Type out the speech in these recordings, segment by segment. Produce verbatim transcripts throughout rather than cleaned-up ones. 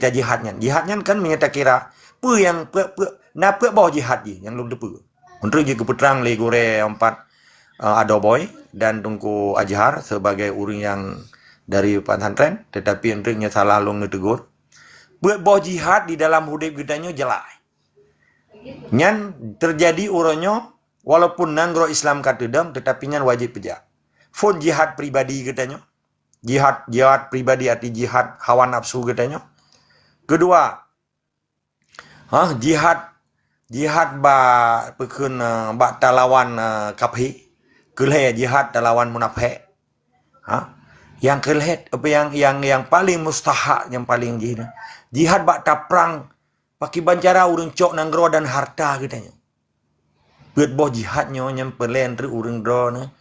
Ka jihad nyan. Jihad nyan kan meunyoe takira, peue nyang, peue, peue, na peuet boh jihad jih nyang lôn teupeue. Meunteuk jih geupeutrang lé gurée nyang pat, eh, Adoboy dan Teungku Azhar sebagai ureuëng nyang dari pesantren, tetapi meunteuk nyoe salah lôn neutegur. Peuet boh jihad di dalam udeb geutanyoe jeulaih. Nyan teujadi uroe nyoe, walaupun nanggroe Islam ka teudong, tetapi nyan wajéb peujak. Phon jihad pribadi geutanyoe. Jihad, jihad pribadi arti jihad hawa nafsu geutanyoe. Keudua, ha, jihad, jihad bak peukheun, eh, bak talawan, eh, kafé. Keulhée jihad talawan munafék. Ha? Nyang keulhée, apa nyang, nyang, nyang paleng mustahak, nyang paleng jih nyan. Jihad bak taprang pakiban cara ureuëng cok nanggroe dan harta geutanyoe. Peuet boh jihad nyoe nyang peureulée treuk ureuëng droeneuh.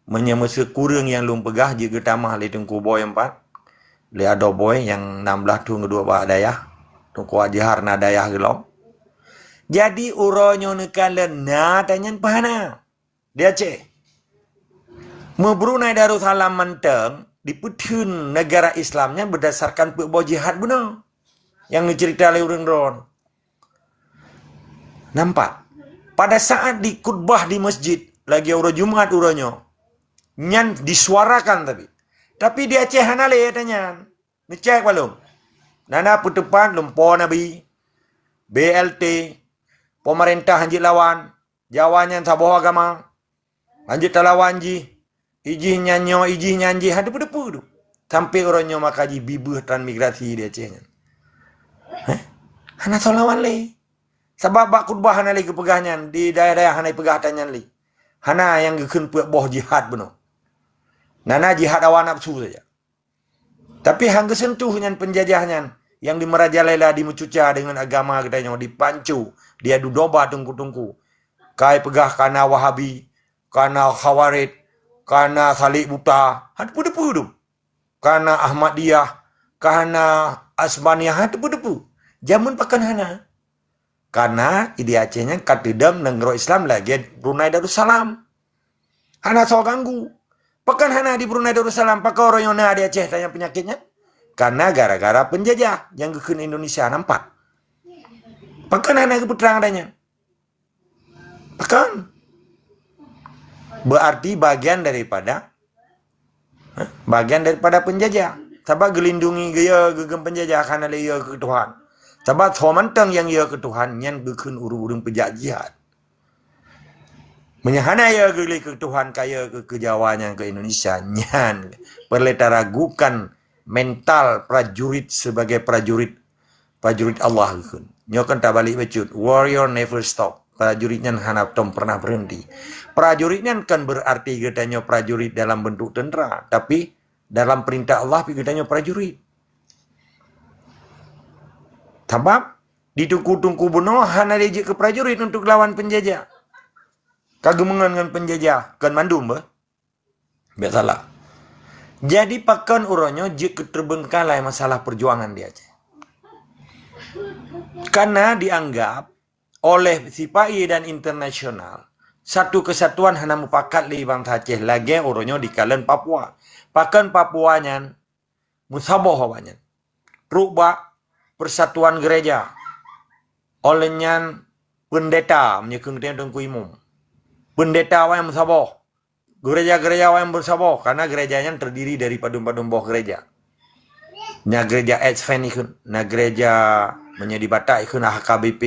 Meunyoe meuseukureueng nyang lôn peugah jeuet geutamah lé Teungku Boy empat, lé Adoboy nyang nam blaih thon keudua bak dayah, Teungku Azhar na dayah geulom. Jadi uroe nyoe neukalon na tanyan peuhana di Aceh. Meubrunai Darussalam mantong dipeutheun negara Islam nyan berdasarkan peuet boh jihad bunoe nyang geuceurita lé ureuëng droen. Nampak? Pada saat dikhutbah di masjid, lagée uroe Jumat uroe nyoe, nyan disuarakan tapi. Tapi di Aceh hana lé ata nyan. Neucék balom. Nana peuteupat lumpo Nabi, B L T, pemerintah hanjeuet lawan, Jawa nyan saboh agama, hanjeuet talawan jih, ijih nyan nyoe, ijih nyan jih, hana teupeue-teupeue tu. Sampai uroe nyoe maka jih bibeuh transmigrasi di Aceh nyan. Heh? Hana soe lawan lé. Sabab bak khutbah hana lé geupeugah nyan, di dayah-dayah hana ipeugah ata nyan lé. Hana nyang geukheun peuet boh jihad bunoe. Nana jihad hawa nafsu saja. Tapi han geuseuntuh nyan penjajah nyan, nyang di merajalela, dimeucuca deungon agama geutanyoe, dipancu, diadu domba teungku-teungku. Kai peugah kana Wahabi, kana Khawarij, kana Salek Buta, han teupeue-teupeue tu. Kana Ahmadiyah, kana Asbaniyah, han teupeue-teupeue. Jameun pakon hana? Kana di Aceh nyan ka teudong nanggroe Islam lagée Brunei Darussalam. Hana soe ganggu. Pakon hana di Brunei Darussalam, pakon uroe nyoe na di Aceh tanyan peunyakét nyan? Karena gara-gara penjajah nyang geukheun Indonesia, nampak? Pakon hana geupeutrang ata nyan? Pakon? Berarti bagian daripada, ha, bagian daripada penjajah. Sabab geulindungi geuya geukheun penjajah, hana lé ya keu Tuhan. Sabab soe mantong nyang ya keu Tuhan, nyan geukheun ureuëng-ureuëng peujak jihad. Meunyoe hana ya geulé keu Tuhan, ka ya keu, keu Jawa nyan, keu Indonesia nyan, peureulée taragukan mental prajurit sebagai prajurit, prajurit Allah geukheun. Nyoe kan tabalek bacut, warrior never stop. Prajurit nyan hana tom pernah berhenti. Prajurit nyan kan berarti geutanyoe prajurit dalam bentuk tentera, tapi dalam perintah Allah pi geutanyoe prajurit. Sabab di teungku-teungku bunoe hana lé jeuet keu prajurit untuk lawan penjajah. Ka geumeungon ngon penjajah, kon mandum beh. Biasalah. Jadi pakon uroe nyoe jeuet keu teubengkalai masalah perjuangan di Aceh. Karena dianggap oleh sipa-i dan internasional, satu kesatuan hana mupakat lé bansa Aceh lagée uroe nyoe dikalon Papua. Pakon Papua nyan meusaboh awaknyan. Trok bak persatuan gereja. Oleh nyan pendeta, meunyoe keu geutanyoe teungku imum. Pendeta awaknyan meusaboh. Gereja-gereja awaknyan meusaboh, karena gereja nyan terdiri dari padum-padum boh gereja. Na gereja Advent ikheun, na gereja meunyoe di Batak ikheun H K B P,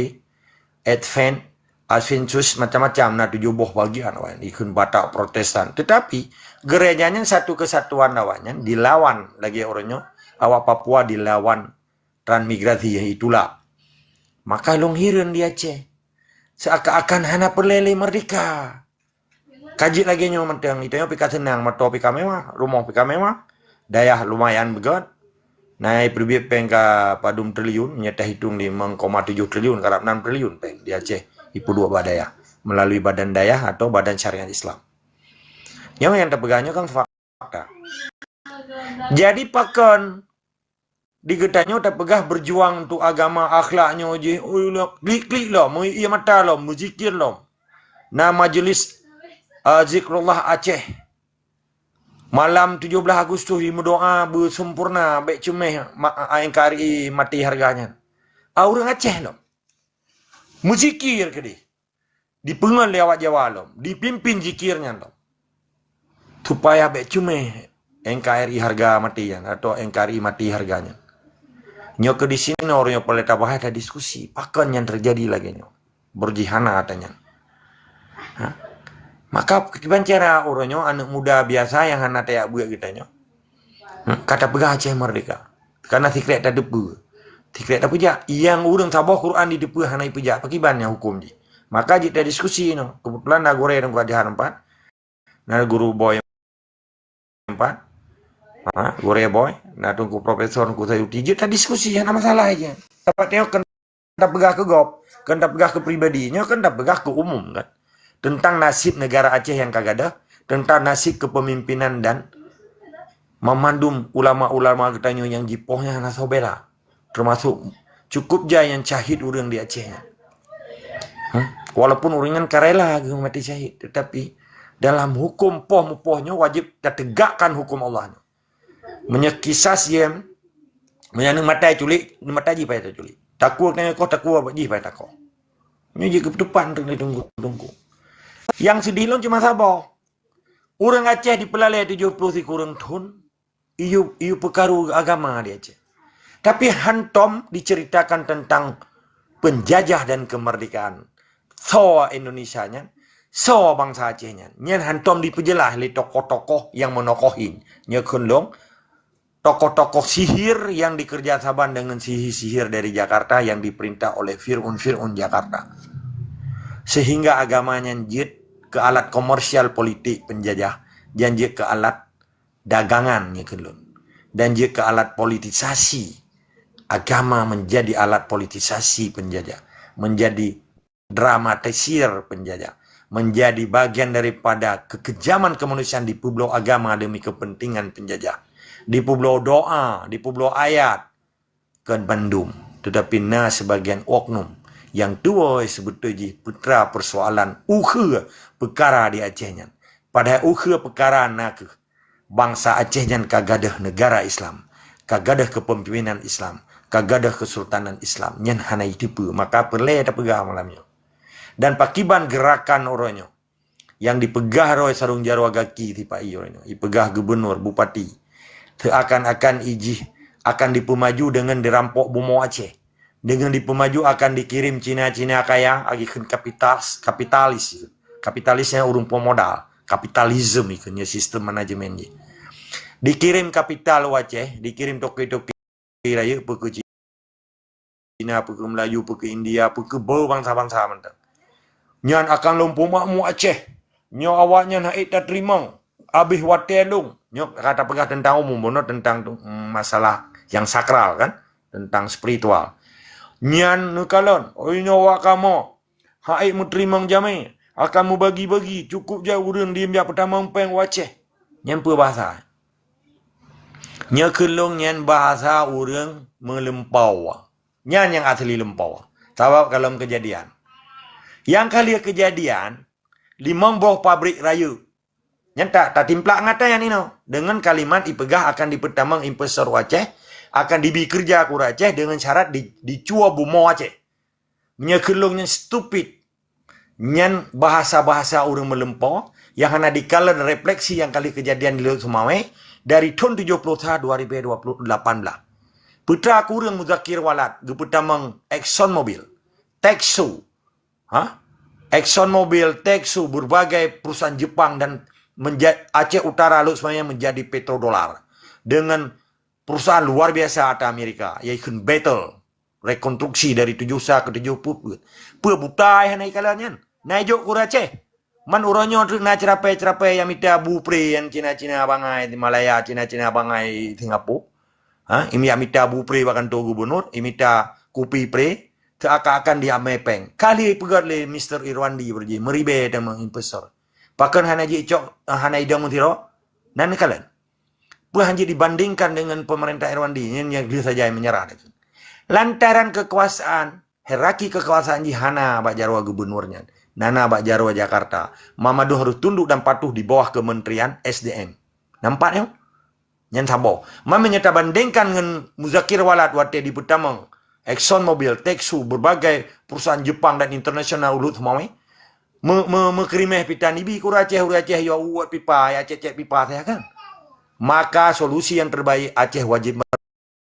Advent, Adventus, macam-macam, na tujoh boh bagian awaknyan ikheun Batak Protestan. Tetapi gereja nyan satu kesatuan awaknyan dilawan lagée uroe nyoe awak Papua dilawan transmigrasi, itulah. Maka lôn hireuen di Aceh. Seakan-akan hana peureulée lé merdeka. Ka jeuet lagée nyoe mantong, geutanyoe pih ka seunang, moto pih ka mewah, rumoh pih ka mewah, dayah lumayan beugét. Na ipeuteubiet péng ka padum triliun, meunyoe tahitong limong koma tujoh triliun, karab enam triliun péng di Aceh ipeuduek bak dayah melalui badan dayah atau badan syariat Islam. Nyoe nyang tapeugah nyoe kan fakta. Jadi pakon di geutanyoe tapeugah berjuang untuk agama, akhlak nyoe jih, oi, klik-klik lom, meuié mata lom, meuzikir lom. Na majlis, eh, zikrullah Aceh. Malam tujoh blaih Agustus jimeudoa beuseumpurna bék ceumeh ma-, N K R I mati hareuga nyan. A ureuëng Aceh lom. Meuzikir keudeh. Dipeungon lé awak Jawa lom. Dipimpin zikir nyan lom. Supaya bék ceumeh N K R I hareuga mati nyan atau N K R I mati hareuga nyan. Nyoe keu di sinoe uroe nyoe peureulée tabahas, tadiskusi. Pakon nyan teujadi lagée nyoe? Beurjih hana ata nyan. Ha? Maka kiban cara uroe nyoe aneuëk muda biasa nyang hana tajak beuet geutanyoe, hmm, ka tapeugah Aceh merdeka. Karena sikrek tateupeue. Sikrek tapeujak. Nyang ureuëng saboh Quran jiteupeue hana jipeujak, pakiban nyang huköm jih. Maka jeuet tadiskusi nyoe. Kebetulan na gurée Teungku Adhar empat. Na guru Boy empat. Ha, gurée Boy, na Teungku Profesor Teungku Sayuti. Jeuet tadiskusi, hana masalah aja. Tapi tengok kan tapeugah keu gob, kan tapeugah keu pribadi, nyoe kan tapeugah keu umum kan. Tentang nasib negara Aceh nyang ka gadôh, tentang nasib kepemimpinan dan mamandum ulama-ulama geutanyoe nyang jipoh nyan hana soe bela. Termasuk cukup jai nyang syahid ureuëng di Aceh nyan. Hmm? Walaupun ureuëng nyan ka rela geuh mati syahid, tetapi dalam huköm poh meupoh nyoe wajéb tategakkan huköm Allah nyoe. Meunyoe kisas iem, meunyoe aneuëk matai culik, aneuëk matai jih payah taculik. Takue tanyoe koh, takue jih payah takoh. Nyoe jeuet keupeuteupan teungku-teungku. Nyang seudeh lom cuma saboh. Ureuëng Aceh dipeulalée tujoh ploh sikureueng thon, iyup, iyup peukaru agama di Aceh. Tapi hantom diceritakan tentang penjajah dan kemerdekaan. Soe Indonesia nyan, soe bansa Aceh nyan. Nyan hantom dipeujeulaih lé tokoh-tokoh nyang meunokohin. Nyoe kheun lôn, tokoh-tokoh sihir yang dikerja saban dengan sihir-sihir dari Jakarta yang diperintah oleh Fir'aun-Fir'aun Jakarta. Sehingga agama nyan jeuet keu alat komersial politik penjajah, dan jeuet keu alat dagangan nyoe kheun lôn. Dan jeuet keu alat politisasi. Agama menjadi alat politisasi penjajah, menjadi dramatisir penjajah, menjadi bagian daripada kekejaman kemanusiaan dipeubloe agama demi kepentingan penjajah. Dipeubloe doa, dipeubloe ayat, kon bandum. Tetapi na sebagian oknum nyang tuwoe seubeutôi jih putra persoalan ukeue peukara di Aceh nyan. Padahai ukeue peukara na kheueh bansa Aceh nyan ka gadôh negara Islam, ka gadôh kepemimpinan Islam, ka gadôh kesultanan Islam. Nyan hana jiteupeue, maka peureulée tapeugah malam nyoe. Dan pakiban geurakan uroe nyoe nyang dipeugah roh sarong jaroe gaki sipa-i uroe nyoe, jipeugah gubunur, bupati, seuakan-akan ijih akan dipeumaju deungon dirampok bumoe Aceh. Deungon dipeumaju akan dikirém Cina-Cina kaya, agi kheun kapitas-, kapitalis. Kapitalis nyan ureuëng pemodal. Kapitalisme ikheun nyoe sistem manajemen jih. Dikirém kapital u Aceh, dikirém toke-toke rayeuk, peu keu Cina, peu keu Melayu, peu keu India, peu keu beu bansa-bansa mantong. Nyan akan lom peumakmu Aceh. Nyoe awaknyan hana ék tateurimong. Abéh watée lôn. Nyoe ka tapeugah teuntang umum, bunoe teuntang tu, mm, masalah nyang sakral kan, teuntang spiritual. Nyan neukalon, oi nyoe awak kamoe hana ék meuteurimong jamé, akan meubagi-bagi, cukup jai ureuëng diem jak peutamong péng u Aceh. Nyan peue bahasa? Nyoe kheun lôn nyan bahasa ureuëng meuleumpau. Nyan nyang asli leumpau. Sabab ka lom keujadian. Nyang ka lheueh keujadian, limong boh pabrik rayeuk. Nyan ta-, tatimplak ngon ata nyan inoe. Deungon kalimat jipeugah akan dipeutamong investor u Aceh, akan dibi keureuja keu ureuëng Aceh deungon syarat di-, dicuo bumoe Aceh. Meunyoe kheun lôn nyan stupid. Nyan bahasa-bahasa ureuëng meuleumpau nyang hana jikalon refleksi nyang ka lheueh keujadian di Lhokseumawe dari thon tujoh ploh sa dua ribu dua puluh lapan belas. Putra kureueng Muzakir Walad geupeutamong ExxonMobil, Texo, ha? ExxonMobil, Texo, berbagai perusahaan Jepang dan menja-, Aceh Utara Lhokseumawe menjadi petrodolar dengan perusahaan luar biasa ata Amerika, yaitu Betel. Rekonstruksi dari tujoh sa keu tujoh peuet. Peue buta ai hana ikalon nyan? Na ijok keu ureuëng Aceh. Man uroe nyoe treuk na ceurapai-ceurapai nyang mita bu pre nyang Cina-Cina bangai di Malaya, Cina-Cina bangai Singapura. Ha, imi mita bu pre bak kantô gubunur, imita kupi pre, seuakan-akan di amai péng. Ka lheueh peugét lé Mister Irwandi beureuji, meuribée teuma investor. Pakon hana jicok, hana idong sidroe? Nan kalon. Peue hana jibandingkan dengan pemerintah Irwandi, nyan nyang gleh saja menyerah. Lantaran kekuasaan, hierarki kekuasaan jih hana bak jaroe gubunur nyan, hana bak jaroe Jakarta. Mamadu harus tunduk dan patuh di bawah kementerian S D M. Nampak nyoe? Nyan saboh. Man meunyoe tabandingkan ngon Muzakir Walad watée di Peutamong, Exxon Mobil, Texu, berbagai perusahaan Jepang dan internasional ulôt seumawé, me-, me-, meukeurimeh pita nibi keu ureuëng Aceh, ureuëng Aceh yo uwet pipa, ya cek-cek pipa saja kan. Maka solusi yang terbaik Aceh wajib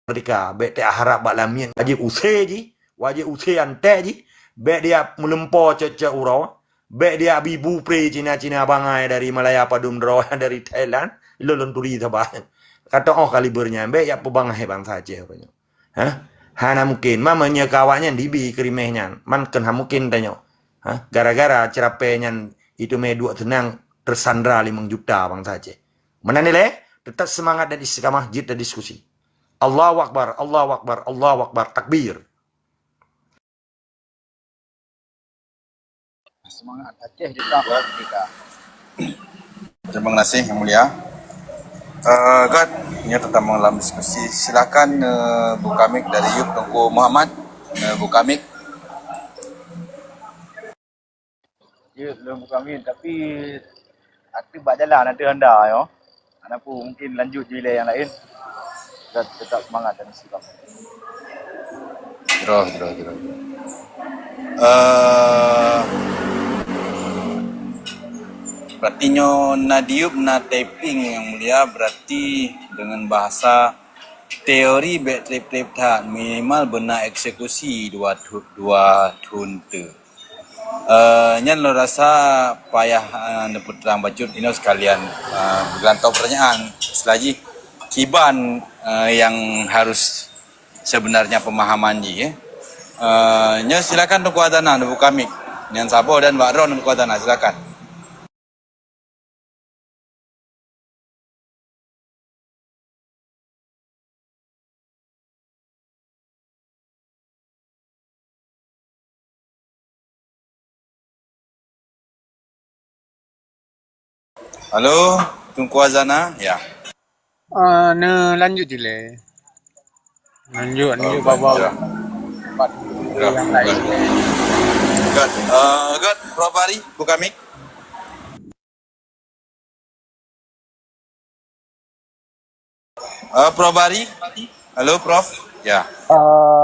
merdeka. Bék taharab bak lamiet. Wajib use jih, wajib use antek jih. Bék dia meulumpo cok-cok uroe. Bék dia bibu pre Cina-Cina bangai dari Malaya padum droe dari Thailand. Lôn turi saban. Kata oh kaliber nyan, bék yak peubangai bansa Aceh uroe nyoe. Hah? Hana mungkin. Ma meunyoe keu awak nyan dibi keurimeh nyan. Man keuh hana mungkin tanyoe. Hah? Gara-gara ceurapée nyan itu mé duek seunang tersandra limong juta bansa Aceh. Meunan ilée, tetap semangat dan istiqamah jeuet dan diskusi. Allahu Akbar, Allahu Akbar, Allahu Akbar, takbir. Semangat Aceh tetap merdeka. Terima kasih Yang Mulia. Uh, God, ini tetap dalam diskusi. Silakan uh, buka mic dari Yub Tengku Muhammad. Uh, buka mic. Ya, belum buka mic, tapi ateueh bak jalan ateueh anda yo. Ana pun mungkin lanjut je ilée nyang laén. Dan tetap semangat dan istiqamah. Jroh, jroh, jroh, jroh. Eh, berarti nyoe na diyup na tapping Yang Mulia, berarti dengan bahasa teori bék treb-treb that, minimal beuna eksekusi dua thu-, dua thon teuk. Eh, nyan lôn rasa payah, eh, neupeutrang bacut inoe sekalian, eh, geulantoe pertanyaan. Seulajih kiban, eh, yang harus sebenarnya pemahaman jih, eh. Eh, nyoe silakan Teungku Azana neubuka mic. Nyan saboh dan Wak Ron Teungku Azana, silakan. Halo, Teungku Azana? Ya. Ah, neulanjut dilée. Lanjut, lanjut, bawa ya. Empat ya. Yang lain. Good. Uh, good. Prof Ari, buka mic. Uh, Prof Ari? Halo, Prof? Ya. Uh,